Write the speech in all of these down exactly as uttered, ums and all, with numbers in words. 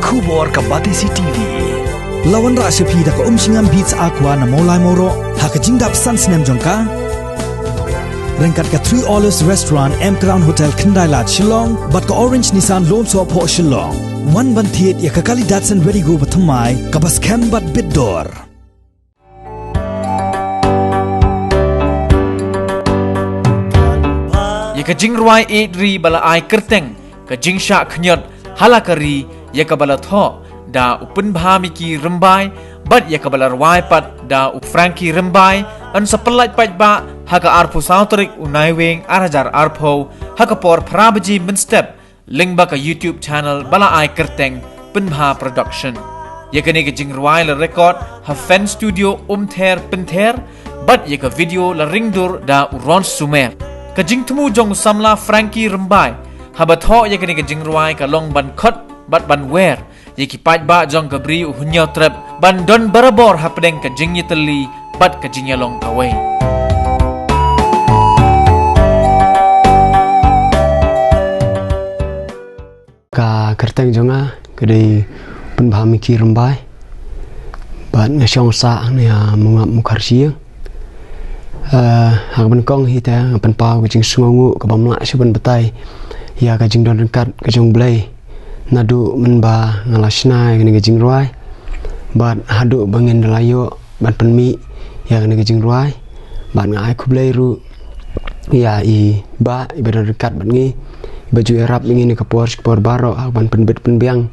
Khubor ka Batesi T V. La wanrah sha phi da ka Umshngam Beats Aqua na Mawlai Mawroh ha ka jingdap san snem jong ka. Ryngkat ka Three Olives Restaurant, M Crown Hotel, Khyndai Lad, Shillong, bad ka Orange Nissan Lumsohphoh, Shillong. Wan ban thied ïa ka kali Datsun Redi-GO bathymmai kaba skhem bad bit dor. Ïa ka jingrwai ïeit ri ba la ai kyrteng Ka Jingshah Khñiot ha la ka ri, ïa kaba la thoh da u Pynbha Miki Rymbai bad ïa kaba la rwai pat da u Frankie Rymbai, yn sa pyllait paidbah ha ka arphew saw tarik u Naiwieng arhajar arphew ha ka por phra baje mynstep, lyngba ka YouTube channel ba la ai kyrteng Pynbha Production. Ïa kane ka jingrwai la record ha Fen Studio Umther Pynther, bad ïa ka video la ring dur da u Ron Sumer. Ka jingthmu jong u samla Frankie Rymbai haba thoh ïa kane ka jingrwai ka long ban khot bad ban wer ïa ki paidbah jong ka Bri U Hynñiewtrep ban don barabor hapdeng ka jingïatylli bad ka jingïalong kawei. Ka kyrteng jong nga ka dei Pynbha Miki Rymbai. Bad nga shong sah hangne ha Mawngap Mukharshiing. Eh, ha kaba nyngkong hi te nga pynpaw ka jingsngewnguh kaba ym lah shuh ban batai ïa ka jingdon ryngkat ka jong U Blei. Naduh mynba nga la shna ïa kane ka jingrwai bad haduh ba ngin da la ïoh ban pynmih ïa kane ka jingrwai. Bad nga ai khublei ruh ïa i Bah iba don ryngkat bad ngi, iba ju ïarap ïa ngi na ka por sha ka por baroh ha ban pynbit pynbiang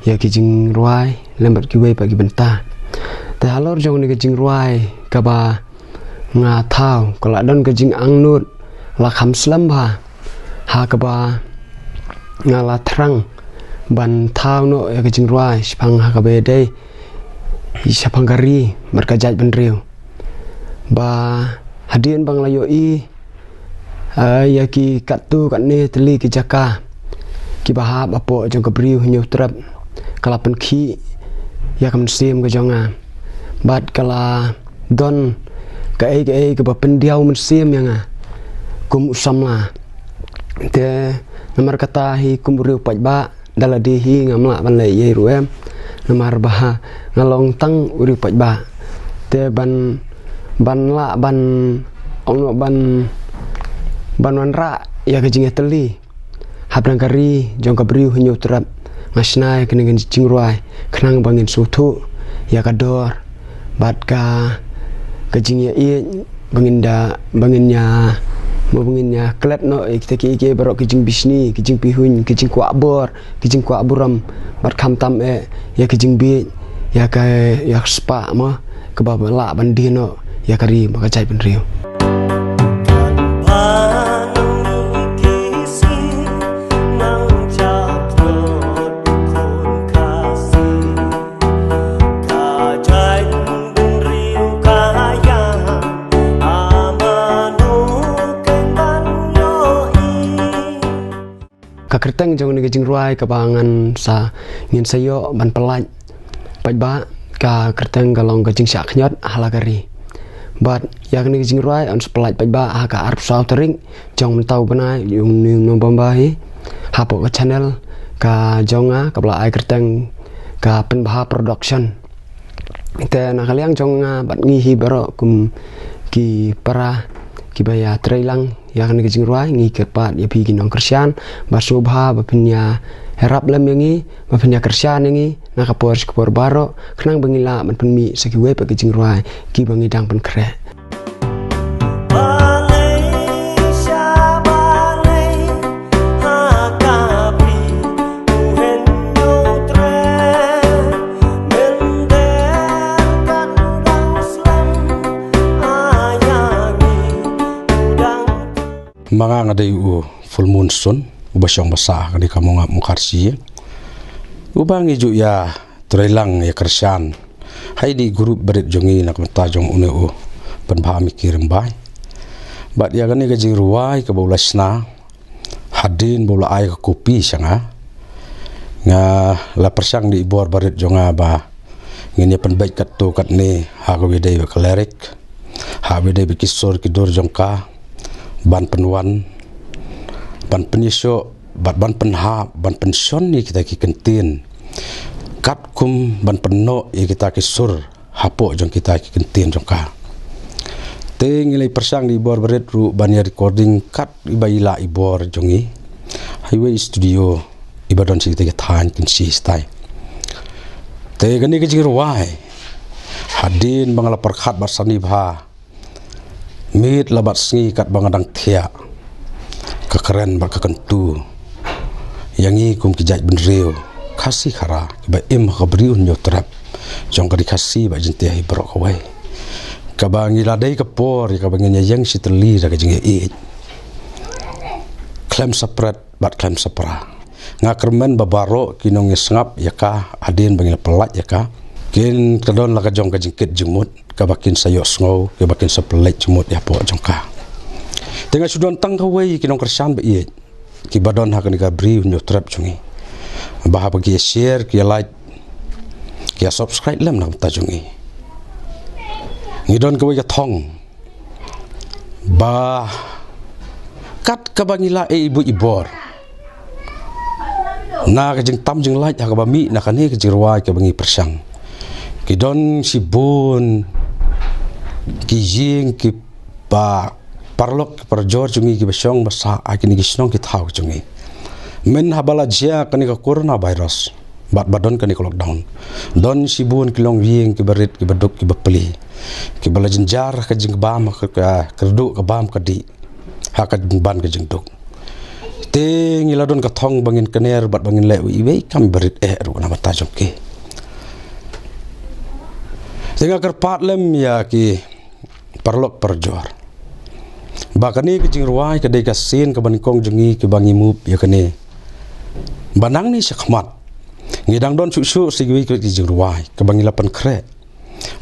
ïa ki jingrwai lem bad kiwei pat ki bynta. Te halor jong kane ka jingrwai kaba nga thaw ka la don ka jingangnud la kham slem bha, ha kaba nga la thrang ban thaw noh ïa ka jingrwai shaphang ha kaba ïadei shaphang ka ri bad ka jaitbynriew. Ba hadien ba nga la ïohi, eh, ïa ki katto katne tylli ki jaka kiba hap hapoh jong ka Bri U Hynñiewtrep, ka la pynkhih ïa ka mynsiem ka jong nga bad ka la don kaei kaei kaba pyndiaw mynsiem ïa nga kum u samla. Te namar kata hi kum u riew paidbah, da lade hi ngam lah ban leh ei ei ruh em, namar ba nga long tang u riew paidbah. Te ban, ban lah ban, ong noh ban, ban wanrah ïa ka jingïatylli hapdeng ka ri jong ka Bri U Hynñiewtrep, nga shna ïa kane ka jingrwai khnang ba ngin sngewthuh ïa ka dor bad ka, ka jingïaieit ba ngin da, ba ngin ïa, ba ngin ïa klet noh ïa kita kiei kiei baroh, ki jingbishni, ki jingpihuiñ, ki jingkwah bor, ki jingkwah burom, bad khamtam eh ïa ki jingbieit ïa ka, ïa ka spah mo kaba lah ban die noh ïa ka ri bad ka jaitbynriew. Ka kyrteng jong kane ka jingrwai kaba ngan sa, ngin sa ïoh ban pyllait paidbah, ka kyrteng ka long Ka Jingshah Khñiot ha la ka ri. Bad ïa kane ka jingrwai yn sa pyllait paidbah ha ka arphew saw tarik jong mynta u bnai, une u November hi, hapoh ka channel ka jong nga kaba la ai kyrteng ka Pynbha Production. Te na ka liang jong nga bad ngi hi baroh kum ki para kiba ïa trei lang ïa kane ka jingrwai, ngi kyrpad ïa phi ki nongkyrshan ba sngewbha ba phin ïa ïarap lem ïa ngi, ba phin ïa kyrshan ïa ngi na ka por sha ka por baroh, khnang ba ngin lah ban pynmih sa kiwei pat ki jingrwai kiba ngi dang pynkhreh. Ma nga nga dei u Full Moon Sun, uba shong ba sah ha kane ka Mawngap Mukharshiing, uba ngi ju ïa trei lang ïa kyrshan ha ine i group barit jong ngi na ka bynta jong une u Pynbha Miki Rymbai. Bad ïa kane ka jingrwai kaba u la shna, hadien ba u la ai ka kopi sha nga, nga la pyrshang da i bor barit jong nga ba ngin ïa pynbeit katto katne ha kaba ïadei bad ka lyric, ha kaba ïadei bad ki sur ki dur jong ka, ban pynwan, ban pynïashoh bad ban pynhap, ban pynshon ïa kita ki kyntien katkum ban pynnoh ïa kita ki sur hapoh jong kita ki kyntien jong ka. Te ngi la pyrshang da i bor barit ruh ban ïa recording kat iba i la i bor jong ngi ha iwei i studio iba don sha kita ki thaiñ Kynshi stai. Te kane ka jingrwai, hadien ba nga la pyrkhat bad sani bha, miet la bad sngi katba nga dang thiah, ka kren bad ka kyntu ïa ngi kum ki jaitbynriew Khasi Khara kiba im ha ka Bri U Hynñiewtrep jong ka Ri Khasi bad Jaiñtia hi baroh kawei, kaba ngi la dei ka por ïa kaba ngin ïa ïeng shi tylli da ka jingïaieit khlem sapret bad khlem sapra. Nga kyrmen ba baroh ki nongïasngap ïa ka hadien ba ngi la pyllait ïa ka, kin ka don la ka jong ka jingkit jingmut kaba kin sa ïohsngew, kaba kin sa pyllait jingmut ïa hapoh jong ka. Te nga shu don tang kawei ki nongkyrshan ba ïeit kiba don ha kane ka Bri U Hynñiewtrep jong ngi, ba haba ki ïa share, ki ïa like, ki ïa subscribe lem na ka bynta jong ngi. Ngi don kawei ka thong ba kat kaba ngi la ai i buit i bor na ka jingtam jinglait ha kaba mih na kane ka jingrwai kaba ngi pyrshang, ki don shibun ki ïing, kiba paralok parajor jong ngi kiba shong ba sah ha kine ki shnong ki thaw jong ngi. Myn haba la jia kane ka coronavirus bad ba don kane ka lockdown, don shibun ki longïing kiba rit, kiba duk, kiba plie, kiba la jynjar ha ka jingbam, ha ka, ka kyrduh ka bam ka dih, ha ka jingban ka jingduk. Te ngi la don ka thong ba ngin kner bad ba ngin leh iwei i kam iba rit eh ruh na ka bynta jong ki. Te nga kyrpad lem ïa ki paralok parajor ba kane ka jingrwai ka dei ka sien kaba nyngkong jong ngi kiba ngi move ïa kane. Ba nangne shakhmat ngi dang don shuh shuh sa kiwei ki jingrwai kaba ngi la pynkhreh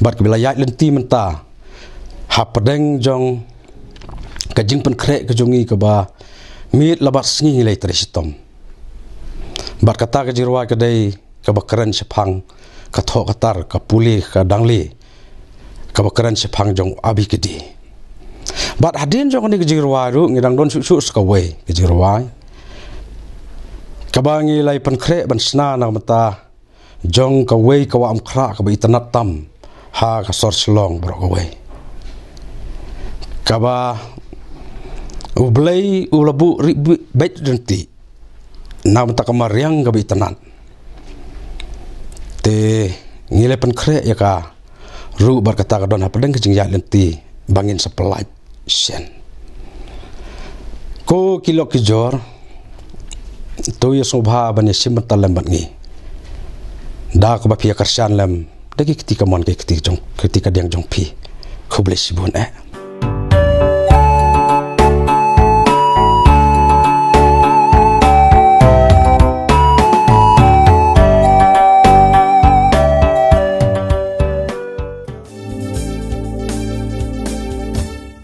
bad kiba la ïaid lynti mynta hapdeng jong ka jingpynkhreh ka jong ngi kaba miet la bad sngi ngi la ïatrei shitom. Bad kata ka jingrwai ka dei kaba kren shaphang ka thoh ka tar, ka pule, ka dangle, kaba kren shaphang jong u Abi Kdi. Bad hadien jong kane ka jingrwai ruh ngi dang don shuh shuh sa kawei ka jingrwai kaba ngi la pynkhreh ban shna na ka bynta jong kawei ka wah Umkhrah kaba itynnad tam ha ka sor Shillong baroh kawei, kaba U Blei u la buh ri beit ryntih na ka bynta ka mariang kaba itynnad. Te ngi la pynkhreh ïa ka ruh bad kata ka don hapdeng ka jingïaid lynti ba ngin sa pyllait shen. Ko ki lok ki jor, to ïa sngewbha ban ïa shim bynta lem bad ngi da kaba phi ïa kyrshan lem da ki kti kamon, ki kti jong, kti kadiang jong phi. Khublei shibun eh.